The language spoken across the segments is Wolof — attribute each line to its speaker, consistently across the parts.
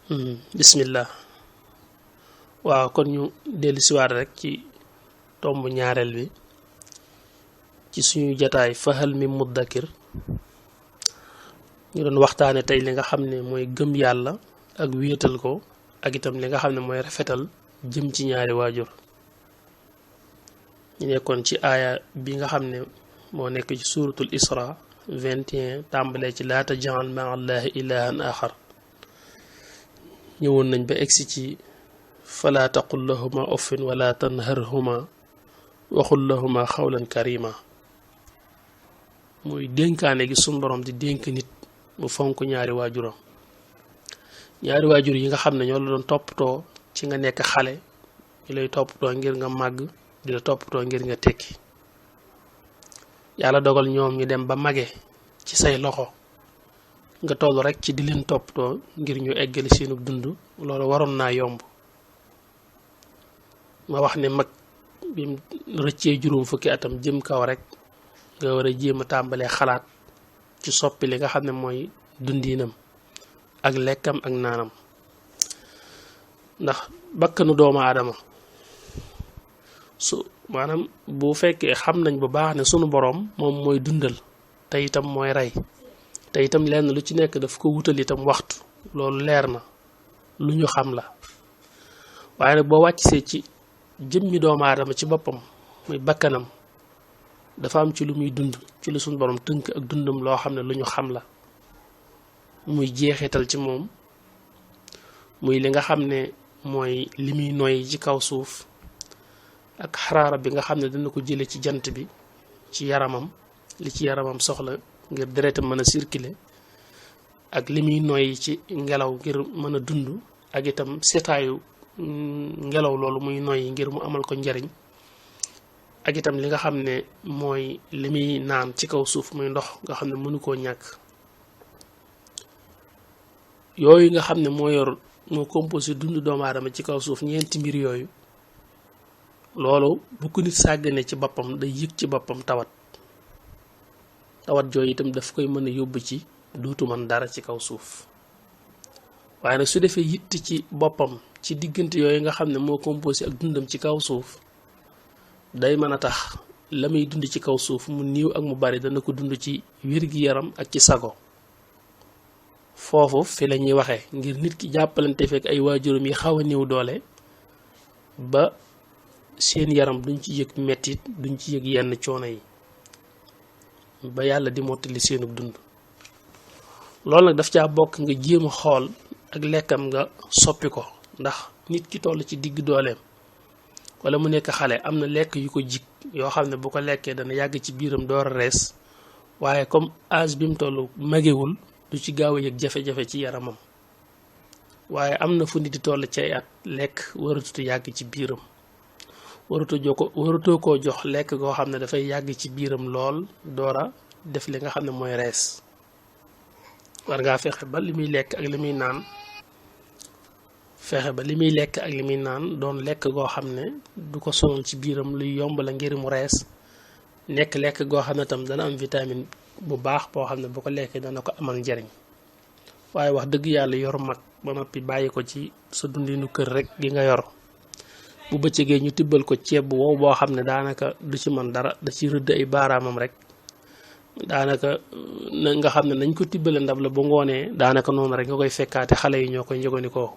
Speaker 1: bismillah. waaw kon ñu dellu siwaat rek ci tomb ñaareel bi ci suñu jataay fahal mi muddakir ñu doon waxtaane tey li nga xam ne mooy gëm yàlla ak wéetal ko ak itam li nga xam ne mooy rafetal jëm ci ñaari waajur. ñu nekkoon ci aaya bi nga xam ne moo nekk ci suuratul isra 21 tàmbalee ci laa taj'al ma'a allahi ilahan axar. ñëwoon nañ ba egsi ci falaa taqul lahuma uffin wala tanharhuma waxul lahuma xawlan karima muy dénkaane gi suñ borom di dénk nit mu fonk ñaari waajuram. ñaari waajur yi nga xam ne ñoo la doon toppatoo ci nga nekk xale ñu lay toppatoo ngir nga màgg di la toppatoo ngir nga tekki. yàlla dogal ñoom ñu dem ba mage ci say loxo nga toll rek ci di leen toppatoo ngir ñu eggali seenu dund. loolu waroon naa yomb. ma wax ne mag bi mu rëccee juróom fukki atam jëm kaw rek nga war a jéem a tàmbalee xalaat ci soppi li nga xam ne mooy dundinam ak lekkam ak naanam. ndax bakkanu doomu aadama su maanaam bu fekkee xam nañ bu baax ne sunu boroom moom mooy dundal te itam mooy rey te itam lenn lu ci nekk daf ko wutal itam waxtu. loolu leer na lu ñu xam la. waaye nag boo wàccsee ci jëmmi doomu aadama ci boppam muy bakkanam dafa am ci lu muy dund ci lu suñu borom tënk ak dundam loo xam ne lu ñu xam la muy jeexital ci moom muy li nga xam ne mooy li muy noyyi ci kaw suuf ak xaraara bi nga xam ne dina ko jële ci jant bi ci yaramam li ci yaramam soxla ngir deretam mën a circuler ak li muy noyyi ci ngelaw ngir mën a dund ak itam setaayu ngelaw loolu muy noyyi ngir mu amal ko njariñ ak itam li nga xam ne mooy li muy naan ci kaw suuf muy ndox nga xam ne mënu koo ñàkk. yooyu nga xam ne moo composé dund doomu aadama ci kaw suuf ñeenti mbir yooyu loolu bu ko nit sàggane ci boppam day yëg ci boppam tawat jooyu itam daf koy mën a yóbbu ci duutu man dara ci kaw suuf. waaye nag su defee yitt ci boppam ci diggante yooyu nga xam ne moo composé ak dundam ci kaw suuf day mën a tax la muy dund ci kaw suuf mu niiw ak mu bari dana ko dund ci wér-gi-yaram ak ci sago. foofu fi la ñuy waxee ngir nit ki jàppalante fekk ay waajuram yi xaw a néew doole ba seen yaram duñ ci yëg mettit duñ ci yëg yenn coono yi ba yàlla di mottali seenub dund. loolu nag daf caa bokk nga jéem a xool ak lekkam nga soppi ko ndax nit ki toll ci digg dooleem wala mu nekk xale am na lekk yu ko jig yoo xam ne bu ko lekkee dana yàgg ci biiram door a rees waaye comme âge bi mu toll magewul du ci gaaw a yëg jafe-jafe ci yaramam. waaye am na fu nit di toll ci ay at lekk waratutu yàgg ci biiram waratoo koo jox lekk goo xam ne dafay yàgg ci biiram lool doora def li nga xam ne mooy rees. war ngaa fexe ba li muy lekk ak li muy naan doon lekk goo xam ne du ko sonal ci biiram luy yomb la ngir mu rees nekk lekk goo xam ne tam dana am vitamine bu baax boo xam ne bu ko lekkee dana ko amal njariñ. waaye wax dëgg yàlla yor mag ba noppi bàyyi ko ci sa dundinu kër rek gi nga yor bu bëccëgee ñu tibbal ko ceeb bu wow boo xam ne daanaka du ci man dara da ci rëdd ay baaraamam rek daanaka nga xam ne nañ ko tibbale ndab la ba ngoonee daanaka noonu rek nga koy fekkaate xale yi ñoo koy njëgandikoo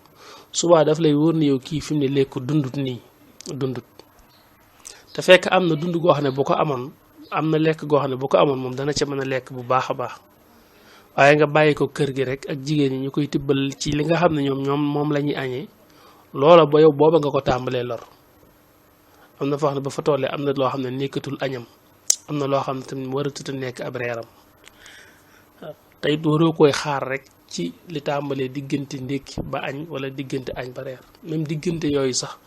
Speaker 1: subaa daf lay wóor ne yow kii fi mu ne lekk dundut te fekk am na dund goo xam ne bu ko amoon am na lekk goo xam ne bu ko amoon moom dana ca mën a lekk bu baax a baax. waaye nga bàyyi ko kër gi rek ak jigéen ñi ñu koy tibbal ci li nga xam ne ñoom moom la ñuy añee loola ba yow booba nga ko tàmbalee lor. am na foo xam ne ba fa tollee am na loo xam ne nekkatul añam am na loo xam ne tamit waratut a nekk ab reeram. tey waroo koy xaar rek ci li tàmbalee diggante ndékki ba añ wala diggante añ ba reer même diggante yooyu sax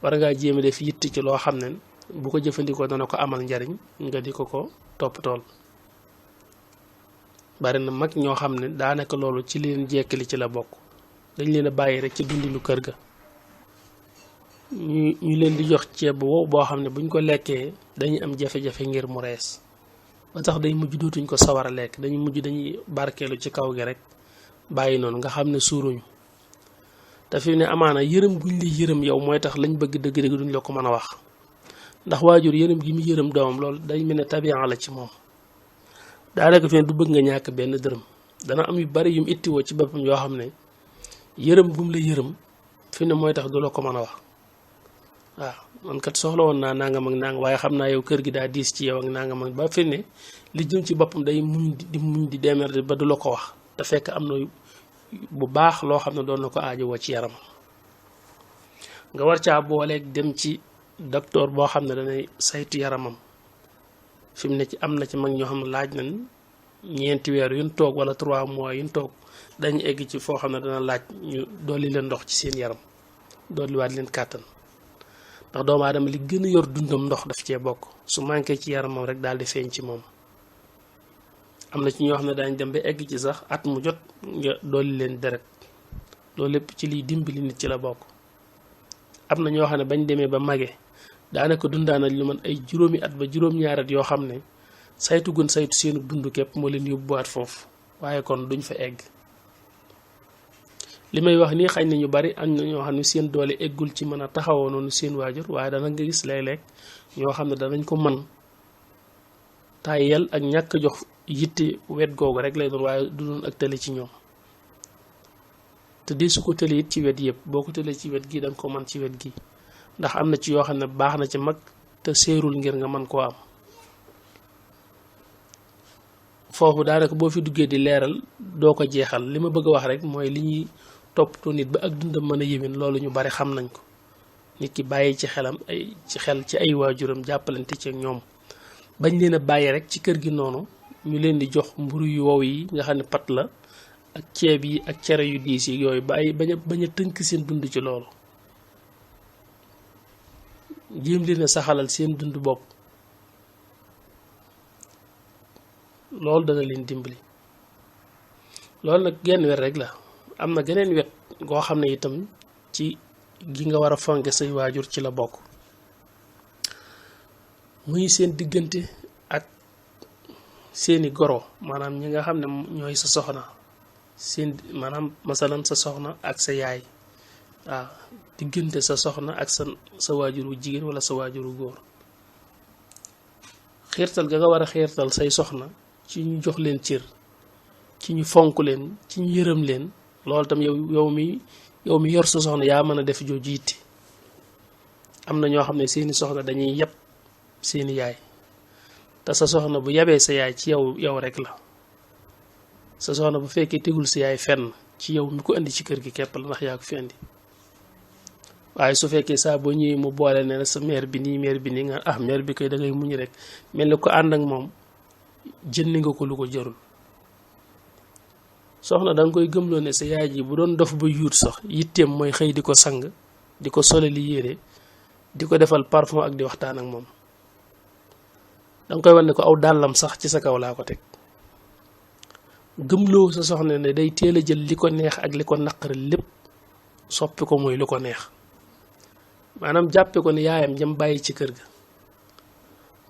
Speaker 1: war ngaa jéem a def yitt ci loo xam ne bu ko jëfandikoo dana ko amal njariñ nga di ko toppatool. bari na mag ñoo xam ne daanaka loolu ci leen jekkali ci la bokk dañ leen a bàyyi rek ci dundinu kër ga ñu leen di jox ceeb bu wow boo xam ne buñ ko lekkee dañuy am jafe-jafe ngir mu rees ba tax day mujj dootuñ ko sawar a lekk dañuy barkeelu ci kaw gi rek bàyyi noonu nga xam ne suuruñu. te fi ne amaana yërëm guñ li yërëm yow mooy tax lañ bëgg dëgg-dëgg duñ la ko mën a wax ndax waajur yërëm gi mu yërëm doomam loolu day mel ne tabian la ci moom daanaka fi ne du bëgg nga ñàkk benn dërëm dana am yu bari yum ittiwoo ci boppam yoo xam ne yërëm gum la yërëm fi ne mooy tax du la ko mën a wax waaw man kat soxla woon naa nangam ak nangam waaye xam naa yow kër gi daa diis ci yow ak nangam ak ba fi ne li jëm ci boppam day muñ di démerder ba du la ko wax te fekk am na bu baax loo xam ne doon na ko aajowoo ci yaram nga war caa booleeg dem ci docteur boo xam ne danay saytu yaramam fi mu ne ci am na ci mag ñoo xam ne laaj nañ ñeenti weer yuñ toog wala 3 mois yuñ toog dañu egg ci foo xam ne dana laaj ñu dolli leen ndox ci seen yaram dolliwaat leen kàttan ndax doomu aadama li gën a yor dundam ndox daf cee bokk su manqué ci yaramam rek daal di feeñ ci moom am na ci ñoo xam ne daañ dem ba egg ci sax at mu jot nga dolli leen deret loolu lépp ci liy dimbali nit ci la bokk am na ñoo xam ne bañ demee ba mage daanaka dundaana lu man ay juróomi at ba juróom-ñaari at yoo xam ne saytu gën saytu seenu dund képp moo leen yóbbuwaat foofu waaye kon duñ fa egg li may wax nii xañ na ñu bari am na ñoo xam ne seen doole eggul ci mën a taxawoo noonu seen waajur waaye dana nga gis léeg-léeg ñoo xam ne danañ ko mën tàyyel ak ñàkk jox yitte wet googu rek lay doon waaye du doon ak tële ci ñoom te di su ko tële it ci wet yëpp boo ko tëlee ci wet gi danga ko mën ci wet gi ndax am na ci yoo xam ne baax na ci mag te seerul ngir nga mën koo am foofu daanaka boo fi duggee di leeral doo ko jeexal li ma bëgg a wax rek mooy li ñuy toppatoo nit ba ak dundam mën a yéwén loolu ñu bari xam nañ ko nit ki bàyyi ci xelam ci xel ci ay waajuram jàppalante ci ñoom bañ leen a bàyyi rek ci kër gi noonu ñu leen di jox mburu yu wow yi nga xam ne pat la ak ceeb yi ak cere yu diis yi yooyu bañ a tënk seen dund ci loolu jéem leen a saxalal seen dund bopp loolu dana leen dimbali loolu nag genn wet rek la am na geneen wet goo xam ne itam ci gi nga war a fonke say waajur ci la bokk muy seen diggante ak seeni goro maanaam ñi nga xam ne ñooy sa soxna seen maanaam masalan sa soxna ak sa yaay waaw diggante sa soxna ak sa waajuru jigéen wala sa waajuru góor xiirtal ga nga war a xiirtal say soxna ci ñu jox leen cër ci ñu fonk leen ci ñu yërëm leen loolu tam yow mi yor sa soxna yaa mën a def jooju yitte am na ñoo xam ne seeni soxna dañuy yeb seeni yaay te sa soxna bu yebee sa yaay ci yow rek la sa soxna bu fekkee tegul sa yaay fenn ci yow mi ko indi ci kër gi képp la ndax yaa ko fi indi waaye su fekkee saa boo ñëwee mu boole ne sa mère bi nii nga mère bi koy da ngay muñ rek mel ni ko ànd ak moom jënd nga ko lu ko jarul soxna danga koy gëmloo ne sa yaay ji bu doon dof ba yuut sax yitteem mooy xëy di ko sang di ko sole li yére di ko defal parfum ak di waxtaan ak moom danga koy wan ne ko aw dàllam sax ci sa kaw laa ko teg gëmloo sa soxna ne day teel a jël li ko neex ak li ko naqari lépp soppi ko mooy lu ko neex maanaam jàppe ko ne yaayam jëm bàyyi ci kër ga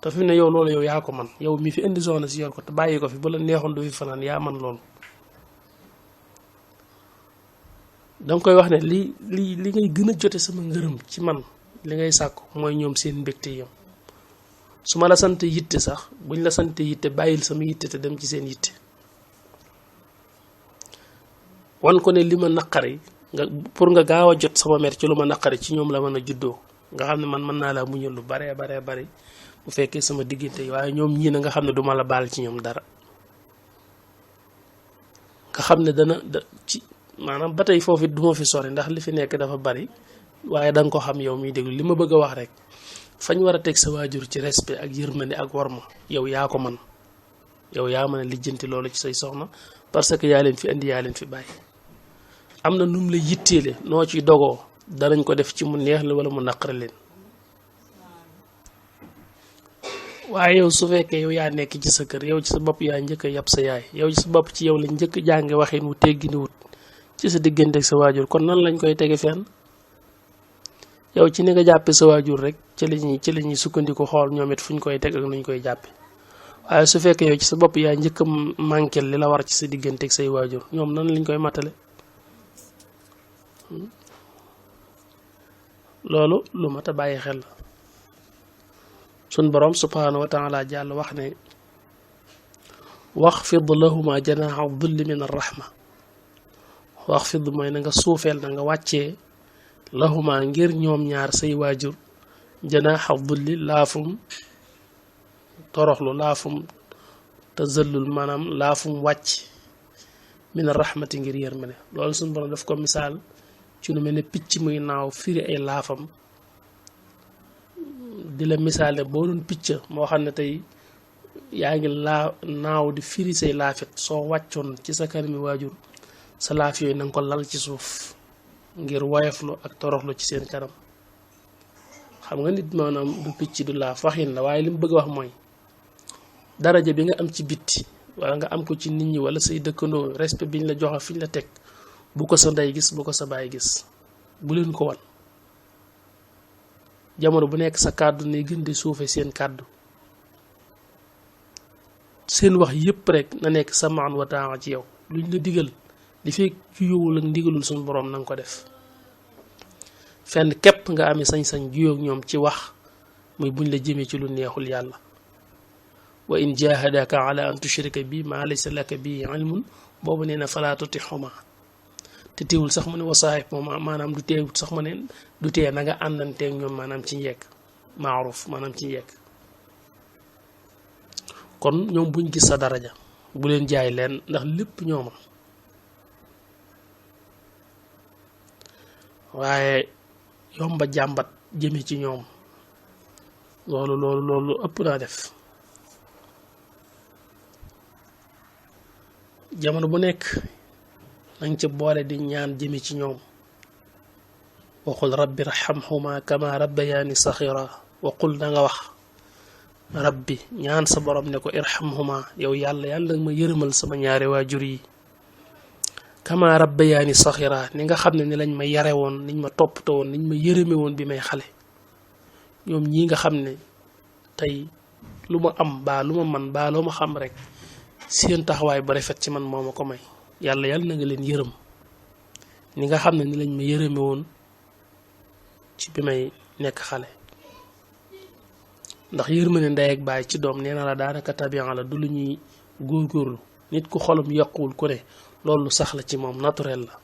Speaker 1: te fi ne yow loolu yow yaa ko man yow mi fi indi soxna si yor ko te bàyyi ko fi bu la neexoon du fi fanaan yaa man loolu danga koy wax ne li ngay gën a jote sama ngërëm ci man li ngay sàkku mooy ñoom seen mbégte yam su ma la sant yitte sax buñ la sant yitte bàyyil sama yitte te dem ci seen yitte wan ko ne li ma naqari pour nga gaaw a jot sama mer ci lu ma naqari ci ñoom la mën a juddoo nga xam ne man mën naa laa muñal lu bare bu fekkee sama diggante yi waaye ñoom ñii na nga xam ne duma la baal ci ñoom dara nga xam ne ci maanaam ba tey foofu duma fi sori ndax li fi nekk dafa bari waaye danga ko xam yow miy déglu li ma bëgg a wax rek fañ war a teg sa waajur ci respect ak yërmande ak worma yow yaa ko man yow yaa mën a lijjanti loolu ci say soxna parce que yaa leen fi indi yaa leen fi bàyyi am na num la yitteele noo ci dogoo danañ ko def ci mu neex la wala mu naqari leen waaye yow su fekkee yow yaa nekk ci sa kër yow ci sa bopp yaa njëkk a yab sa yaay yow ci sa bopp ci yow la njëkk jànge waxin wu teggini wut ci sa diggante ak sa waajur kon nan lañ koy tege fenn yow ci ni nga jàppe sa waajur rek ci la ñuy sukkandiku xool ñoom it fuñ koy teg ak nuñ koy jàppe waaye su fekkee yow ci sa bopp yaa njëkk a manqué li la war ci sa diggante ak say waajur ñoom nan lañ koy matale loolu lu mat a bàyyi xel la sun borom subhanahu wa taala jàll wax ne waxfid lahuma janaha dhulli min arrahma waxfid mooy na nga suufeel na nga wàccee lahuma ngir ñoom ñaar say waajur janaha dhulli laafum toroxlu laafum tazallul maanaam laafum wàcc min arrahmati ngir yërmande loolu sun borom daf ko misaal ci lu mel ne picc muy naaw firi ay laafam di la misaal ne boo doon picc moo xam ne tey yaa ngi naaw di firi say laafit soo wàccoon ci sa kanami waajur sa laaf yooyu na nga ko lal ci suuf ngir woyoflu ak toroxlu ci seen kanam xam nga nit maanaam du picc du laaf waxin la waaye li mu bëgg a wax mooy daraja bi nga am ci bitti wala nga am ko ci nit ñi wala say dëkkandoo respect biñ la joxe fiñ la teg bu ko sa ndey gis bu ko sa baay gis bu leen ko wan jamono bu nekk sa kàddu ne gën di suufe seen kàddu seen wax yépp rek na nekk samaan wa taa ci yow luñ la digal li fekk juyowul ak ndigalul suñu boroom na nga ko def fenn képp nga amee sañ-sañ juyoog ñoom ci wax muy buñ la jëmee ci lu neexul yàlla wa in jahadaka ala an tushrika bi ma laysa laka bi ilmun boobu nee na falaa tutixuma te teewul sax mu ne wasaahib moom maanaam du teewul sax mu ne du tee na nga àndanteeg ñoom maanaam ci njekk maaruf maanaam ci njekk kon ñoom buñ gis sa daraja bu leen jaay leen ndax lépp ñooma waaye yomba jàmbat jëme ci ñoom loolu ëpp naa def jamono bu nekk nañ ci boole di ñaan jëme ci ñoom waqul rabbi rahamhuma kama rabbayani saxira waqul na nga wax rabbi ñaan sa borom ne ko irhamhuma yow yàlla ma yërëmal sama ñaari waajur yi kama rabbayani saxira ni nga xam ne ni lañ ma yare woon niñ ma toppatoo woon niñ ma yërëme woon bi may xale ñoom ñii nga xam ne tey lu ma am baa lu ma man baa loo ma xam rek seen taxawaay ba rafet ci man moo ma ko may yàlla na nga leen yërëm ni nga xam ne ni lañ ma yërëme woon ci bi may nekk xale ndax yërmande ndey ak baay ci doom nee na la daanaka tabian la du lu ñuy góorgóorlu nit ku xolam yokkuwul ku ne loolu sax la ci moom naturel la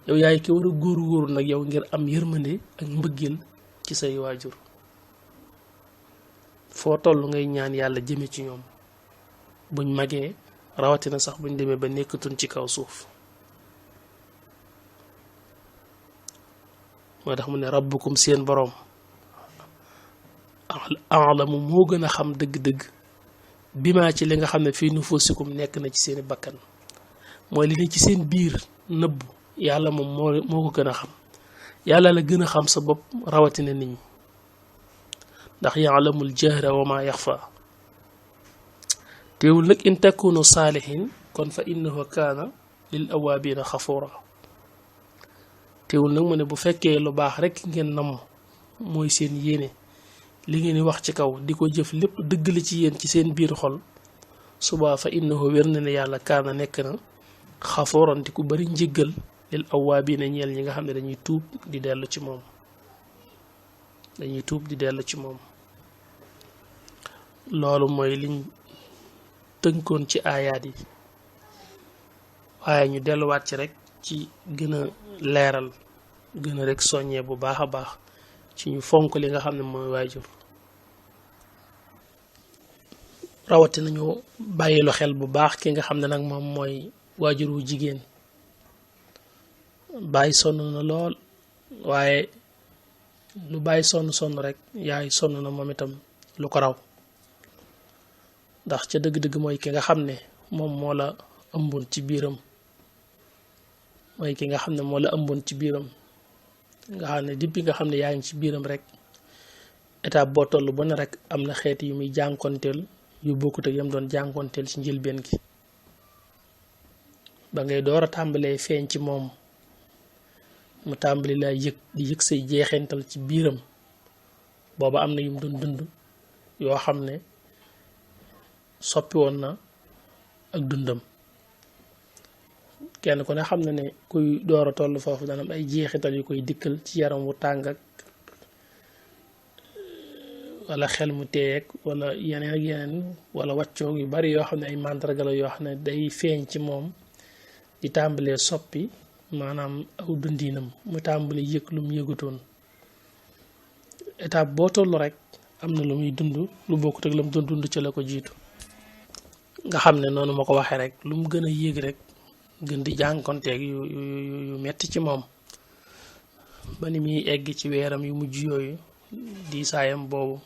Speaker 1: yow yaay ki war a góorgóorlu nag yow ngir am yërmande ak mbëggeel ci say waajur foo toll ngay ñaan yàlla jëme ci ñoom buñ magee rawatina sax buñ demee ba nekkatuñ ci kaw suuf moo tax mu ne rabbukum seen boroom alamu moo gën a xam dëgg-dëgg bi maa ci li nga xam ne fii nufusikum nekk na ci seeni bakkan mooy li ne ci seen biir nëbbu yàlla moom moo ko gën a xam yàlla la gën a xam sa bopp rawatina nit ñi ndax yaalamul jahra wa ma yaxfa teewul nag in takunu saalihin kon fa innahu kaana lil awaabina xafuura teewul nag mu ne bu fekkee lu baax rek ngeen namm mooy seen yéene li ngeen di wax ci kaw di ko jëf lépp dëgg la ci yéen ci seen biir xol subaa fa innahu wér na ne yàlla kaana nekk na xafuuran di ku bari njéggal lil awaabina ñeel ñi nga xam ne dañuy tuub di dellu ci moom loolu mooy liñ tënkoon ci aayaat yi waaye ñu delluwaat ci rek ci gën a leeral gën a rek soññee bu baax a baax ci ñu fonk li nga xam ne mooy waajur rawati nañu bàyyilu xel bu baax ki nga xam ne nag moom mooy waajur wu jigéen bàyyi sonn na lool waaye lu bàyyi sonn rek yaay sonn na moom itam lu ko raw ndax ca dëgg-dëgg mooy ki nga xam ne moom moo la ëmboon ci biiram nga xam ne depuis nga xam ne yaa ngi ci biiram rek étape boo toll ba ne rek am na xeet yu muy jànkonteel yu bokkut ak yam doon jànkonteel ci njëlbeen gi ba ngay door a tàmbalee feeñ ci moom mu tàmbali laa di yëg say jeexental ci biiram booba am na yum doon dund yoo xam ne soppi woon na ak dundam kenn ku ne xam na ne kuy door a toll foofu dana am ay jeexital yu koy dikkal ci yaram wu tàng ak wala xel mu teeg wala yeneen ak yeneen wala wàccoog yu bari yoo xam ne ay màndarga la yoo xam ne day feeñ ci moom di tàmbalee soppi maanaam aw dundinam mu tàmbalee yëg lu mu yëgutoon étape boo toll rek am na lu muy dund lu bokkut ak la mu doon dund ci la ko jiitu nga xam ne noonu ma ko waxee rek lu mu gën a yéeg rek gën di jànkonteeg yu metti ci moom ba ni muy egg ci weeram yu mujj yooyu di saayam boobu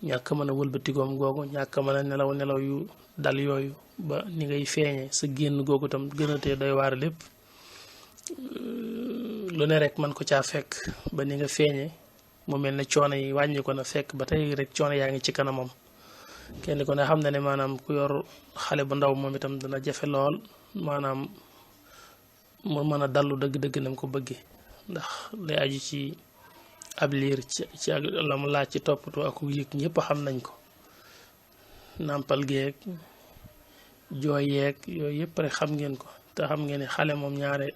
Speaker 1: ñàkk mën a wëlbatikoom googu ñàkk mën a nelaw yu dal yooyu ba ni ngay feeñe sa génn googu tam gën a tee doy waar lépp lu ne rek man ko caa fekk ba ni nga feeñe mu mel ne coono yi wàññi ko na fekk ba tey rek coono yaa ngi ci kanamam kenn ko ne xam na ne maanaam ku yor xale bu ndaw moom itam dana jafe lool maanaam mu mën a dallu dëgg-dëgg nam ko bëggee ndax lay aju ci ab liir ci ak la mu laaj ci toppatoo ak yëg ñëpp xam nañ ko nàmpal geeg jooy yeeg yooyu yëpp rek xam ngeen ko te xam ngeen ne xale moom ñaare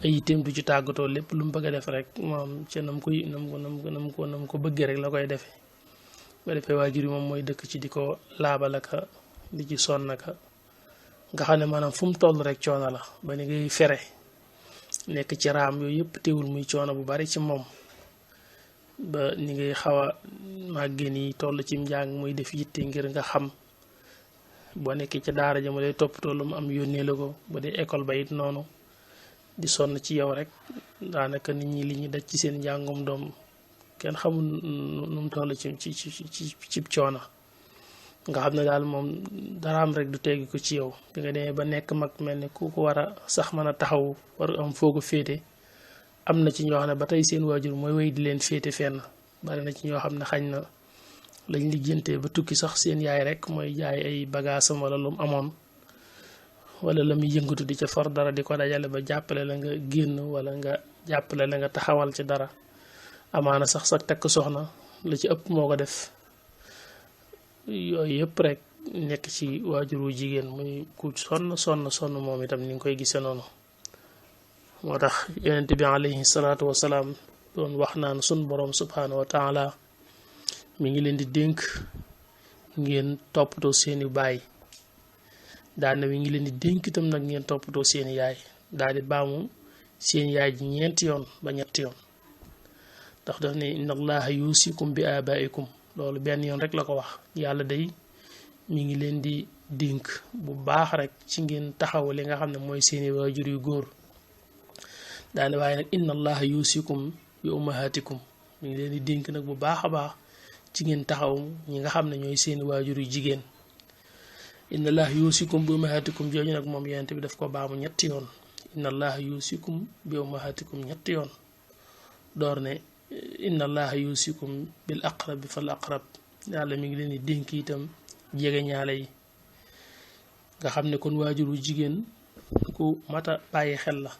Speaker 1: ay itam du ci tàggatoo lépp lu mu bëgg a def rek moom ci nam ko bëggee rek la koy defee ba defee waajur yi moom mooy dëkk ci di ko laabalaka di ci sonnaka nga xam ne maanaam fu mu toll rek coono la ba ni ngay fere nekk ci raam yooyu yëpp teewul muy coono bu bari ci moom ba ni ngay xaw a màggee nii toll ci njàng muy def yitte ngir nga xam boo nekkee ci daara ja mu lay toppatoo lu mu am yónnee la ko ba dee école ba it noonu di sonn ci yow rek daanaka nit ñi li ñu daj ci seen njàngum doom kenn xamul nu mu toll ci coono nga xam ne daal moom daraam rek du teggi ko ci yow bi nga demee ba nekk mag mel ni ku ko war a sax mën a taxaw war am foo ko féete am na ci ñoo xam ne ba tey seen waajur mooy wéy di leen féete fenn bari na ci ñoo xam ne xañ na lañ lijjantee ba tukki sax seen yaay rek mooy jaay ay bagaasam wala lu mu amoon wala la muy yëngatu di ca for dara di ko dajale ba jàppale la nga génn wala nga jàppale la nga taxawal ci dara amaana sax sa takk soxna la ci ëpp moo ko def yooyu yëpp rek nekk ci waajur wu jigéen muy ku sonn moom itam ni nga koy gisee noonu moo tax yonent bi alayhi salaatu wasalaam doon wax naan sun borom subhaanahu wa taala mi ngi leen di dénk ngeen toppatoo seeni baay daane mi ngi leen di dénk itam nag ngeen toppatoo seeni yaay daal di baamu seen yaay ji ñeenti yoon ba ñetti yoon ndax daf ne inna allaha yusikum bi abaikum loolu benn yoon rek la ko wax yàlla day mi ngi leen di dénk bu baax rek ci ngeen taxaw li nga xam ne mooy seeni waajur yu góor daane waaye nag inna allaha yusikum bi ummahatikum mi ngi leen di dénk nag bu baax a baax ci ngeen taxaw ñi nga xam ne ñooy seeni waajur yu jigéen inna allaha yusikum bi ummahatikum jooju nag moom yonent bi daf ko baamu ñetti yoon inna allaha yusikum bi ummahatikum ñetti yoon door ne inna allaha yusikum bil aqrabi fal aqrab yàlla mi ngi leen di dénk itam jege ñaale yi nga xam ne kon waajur wu jigéen ku mata bàyyi xel la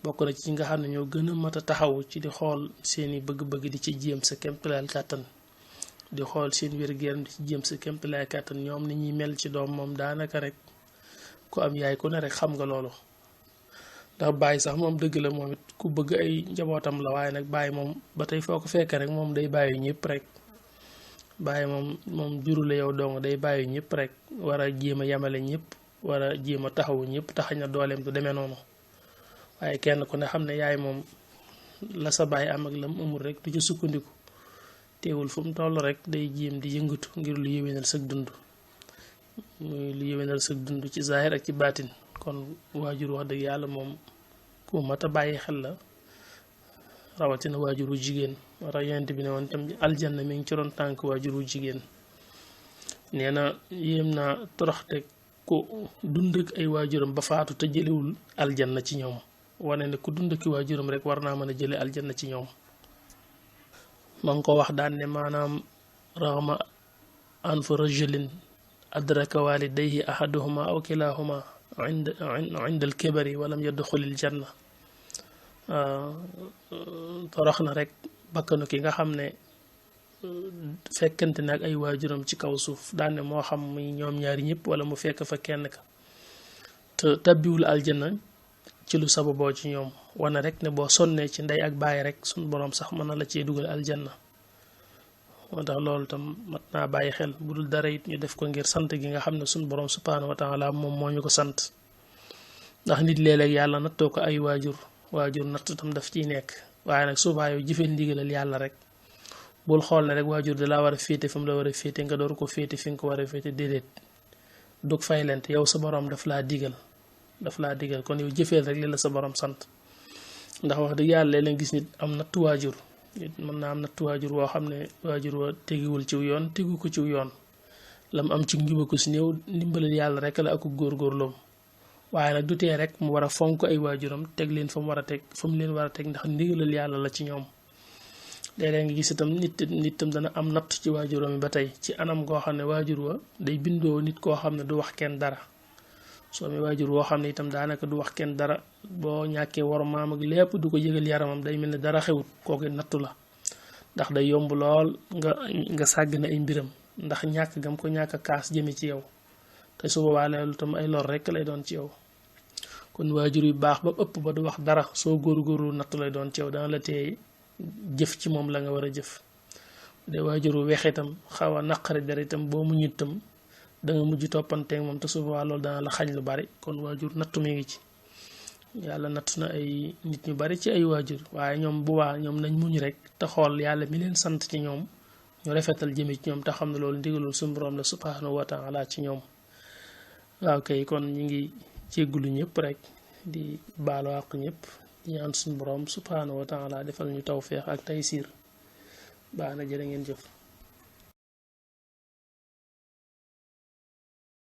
Speaker 1: bokk na ci nga xam ne ñoo gën a mat a taxaw ci di xool seeni bëgg-bëgg di ci jéem sa kemtalaay kàttan di xool seen wér-gu-yaram di ci jéem sa kemtalaay kàttan ñoom ni ñuy mel ci doom moom daanaka rek ku am yaay ku ne rek xam nga loolu ndax bàyyi sax moom dëgg la moom it ku bëgg ay njabootam la waaye nag bàyyi moom ba tey foo ko fekk rek moom day bàyyi ñëpp rek bàyyi moom juru la yow dong day bàyyi ñëpp rek war a jéem a yamale ñëpp war a jéem a taxawu ñëpp taxañ na dooleem du demee noonu waaye kenn ku ne xam ne yaay moom la sa bàyyi am ak la mu amul rek du ci sukkandiku teewul fu mu toll rek day jéem di yëngatu ngir lu yéwénal sag dund muy lu yéwénal sag dund ci zaahir ak ci baatin kon waajur wax dëgg yàlla moom ku mat a bàyyi xel la rawatina waajuru jigéen war a yonent bi ne woon tam aljanna mi ngi ci ron tànk waajuru jigéen nee na yéem naa toroxte ku dund ak ay waajuram ba faatu te jëlewul aljanna ci ñoom wane ne ku dund ak waajuram rek war naa mën a jële aljanna ci ñoom ma ngi ko wax daan ne maanaam raxma an fa rajulin adraka walidayhi ahaduhuma aw kilahuma inda al kibari walam yadxulil janna torox na rek bakkanu ki nga xam ne fekkante nag ay waajuram ci kaw suuf daane moo xam muy ñoom ñaari ñëpp wala mu fekk fa kenn ka te tabbiwul aljanna ci lu sababoo ci ñoom wane rek ne boo sonnee ci ndey ak bàyyi rek suñ boroom sax mën na la cee dugal aljanna moo tax loolu tam mat naa bàyyi xel bu dul dara it ñu def ko ngir sant gi nga xam ne suñ boroom subhaanahu wa taala moom moo ñu ko sant ndax nit léeg-léeg yàlla nattoo ko ay waajur natt tam daf ciy nekk waaye nag souvent yow jëfee ndigalal yàlla rek bul xool ne rek waajur da laa war a féete fa mu la war a féete nga door ko féete fi nga ko war a féete déedéet dug fay lent yow sa boroom daf laa digal kon yow jëfeel rek li la sa boroom sant ndax wax dëgg yàlla léeg-léeg gis nit am nattu waajur nit mën naa am nattu waajur woo xam ne waajur wa tegiwul ciw yoon tegu ko ciw yoon lam am ci njuba ko si néew ndimbalal yàlla rek la ak góorgóorloom waaye nag du tee rek mu war a fonk ay waajuram teg leen fa mu war a teg fa mu leen war a teg ndax ndigalal yàlla la ci ñoom léeg-léeg nga gis itam nit tam dana am natt ci waajuram yi ba tey ci anam goo xam ne waajur wa day bindoo nit koo xam ne du wax kenn dara soo mi waajur woo xam ne itam daanaka du wax kenn dara boo ñàkkee war maam ak lépp du ko yëgal yaramam day mel ne dara xewut kooku nattu la ndax day yomb lool nga sàgg na ay mbiram ndax ñàkk gam ko ñàkk a kaas jëme ci yow te su boobaa loolu tam ay lor rek lay doon ci yow kon waajur yu baax ba ëpp ba du wax dara soo góorgóorlu nattu lay doon ci yow dana la tee jëf ci moom la nga war a jëf de waajur wu weex itam xaw a naqari dara itam boo mu ñittam da nga mujj toppanteeg moom te su boobaa loolu dana la xañ lu bari kon waajur nattu mi ngi ci yàlla nattu na ay nit ñu bari ci ay waajur waaye ñoom bu baax ñoom nañ muñ rek te xool yàlla mi leen sant ci ñoom ñu rafetal jëme ci ñoom te xam ne loolu ndigalul suñu borom la subhanahu wa taala ci ñoom waaw kay kon ñi ngi jéggulu ñëpp rek di baalu àq ñëpp di ñaan suñu borom subhanahu wa taala defal ñu tawféex ak taysiir baax na jërë ngeen jëf